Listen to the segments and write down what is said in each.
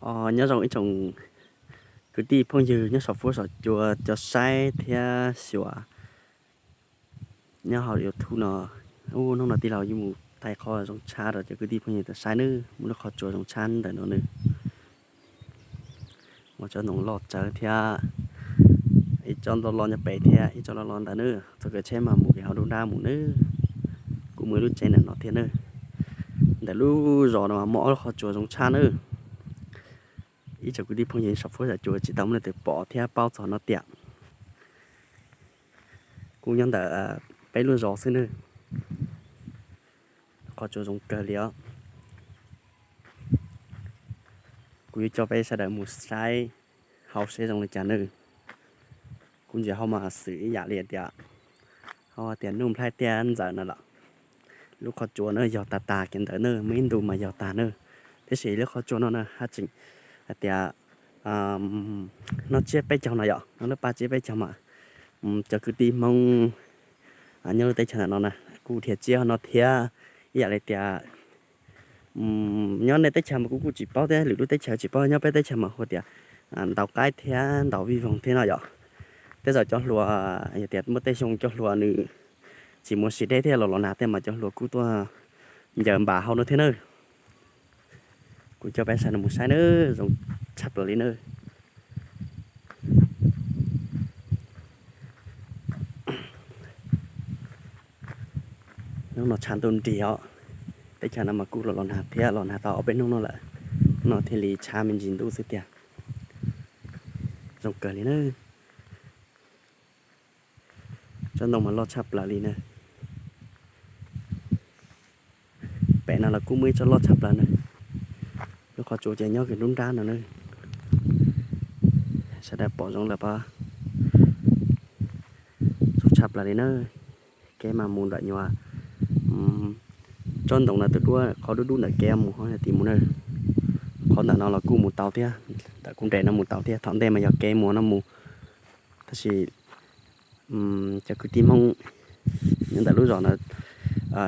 Nyob zoo ib tsoom kwv tij phooj ywg nyob saum fuab saum cua cov saib thiab xyuas nyob hauv YouTube no. Ub, hnub no tij laug yuav mus thaij qhov zoo tshaj rau cov kwv tij phooj ywg tau saib nawb, muaj lub qhov tsua zoo tshaj ntawm no nawb. Muaj tsob ntoo loj tsawv thiab ib tsob loj loj nyob pem thiab ib tsob loj loj ntawd nawb. Txoj kev tsheb mas mus li hauv nruab nrab mus nawb. Kuj muaj ib lub tsev ntawm no thiab nawb. Ntawm lub zos no mas muaj ob lub qhov tsua zoo tshaj nawb. Ib tsoom kwv tij phooj ywg saum fuab saum cua tsis tau muaj leej twg pom thiab paub txog no tiam. Kuj nyob ntawm peb lub zos xwb nawb. Qhov tsua zoo kawg li os. Kuv yuav coj peb sawv daws mus saib hauv seb zoo li cas nawb. Kuv ntsia hauv mas xwm ib yam li tias, hauv tias nuj nplhaib tiaj ntxawm no lawm. Lub qhov tsua no yog tag tag kiag ntawd nawb, muaj ib ntu mas yog tag nawb. Tiam sis lub qhov tsua no na haj tseem hais tias noj tsiab peb caug no yom, noj lub paj tsiab peb caug mas cov kwv tij Hmoob nyob lub teb chaws ntawm no na kuj dhia tsiab no thiab. Ib yam li tias nyob nej teb chaws mas kuv kuj tsis paub thiab, lwm lub teb chaws tsis paub, nyob peb teb chaws mas hu tias ntaus qaib thiab ntaus vij voog thiab no yom. Tej zaum cov hluas, yog tias muaj tej xyoo cov hluas nws tsis mus sim deb thiab los los nag tej mas cov hluas kuj tuaj ncaws npas hauv no thiab nawb. Kuv coj peb sawv daws mus saib nawb, zoo tshaj plaws li nawb. Hnub no tshav ntuj nrig os, teb chaws no mas kuj los los nag thiab, los nag tau ob peb hnub no lawm, no thiaj li tshav me ntsis ntuj xwb tiag. Zoo kawg li nawb. Tsob ntoo mas loj tshaj plaws li na. Pem no los kuj muaj ib tsob loj tshaj plaws na. Lub qhov tsua ces nyob kiag nruab nrab no na. Sawv daws pom zoo lawm pab. Zoo tshaj plaws li na. Kev mas mus ntawm nyuag tsob ntoo no tus duab qhov dub dub ntawm kev mus ho tim mus na. Qhov ntawm no los kuj mus tau thiab, ntawm kuv nres no mus tau thiab, thaum ntej mas yog kev mus no mus. Tab sis cov kwv tij Hmoob nyob ntawm lub zos no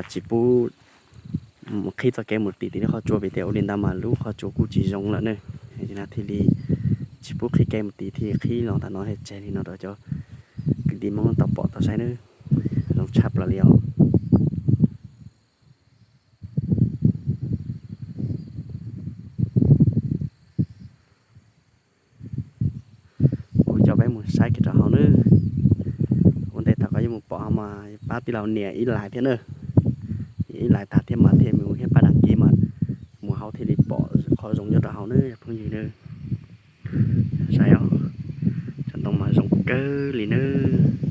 tsis pub qhib txoj kev mus tim tim lub qhov tsua vim tias ua li ntawd mas lub qhov tsua kuj tsis zoo lawm ne. Thiaj li tsis pub qhib kev mus tim, thiaj qhib los ntawm no tseg li no rau cov kwv tij Hmoob tau pom tau saib nawb. Zoo tshaj plaws li os. Kuv coj peb mus saib kiag rau hauv nawb. Ua ntej thaum koj yuav mus pom mas pab tij laug nias ib like thiab nawb. Ib like tag thiab mas thiaj mus thiab pab đăng ký mas mus hauv thiaj li pom qhov zoo nyob rau hauv nawb phooj ywg nawb. Saib os, tsob ntoo mas zoo kawg li nawb.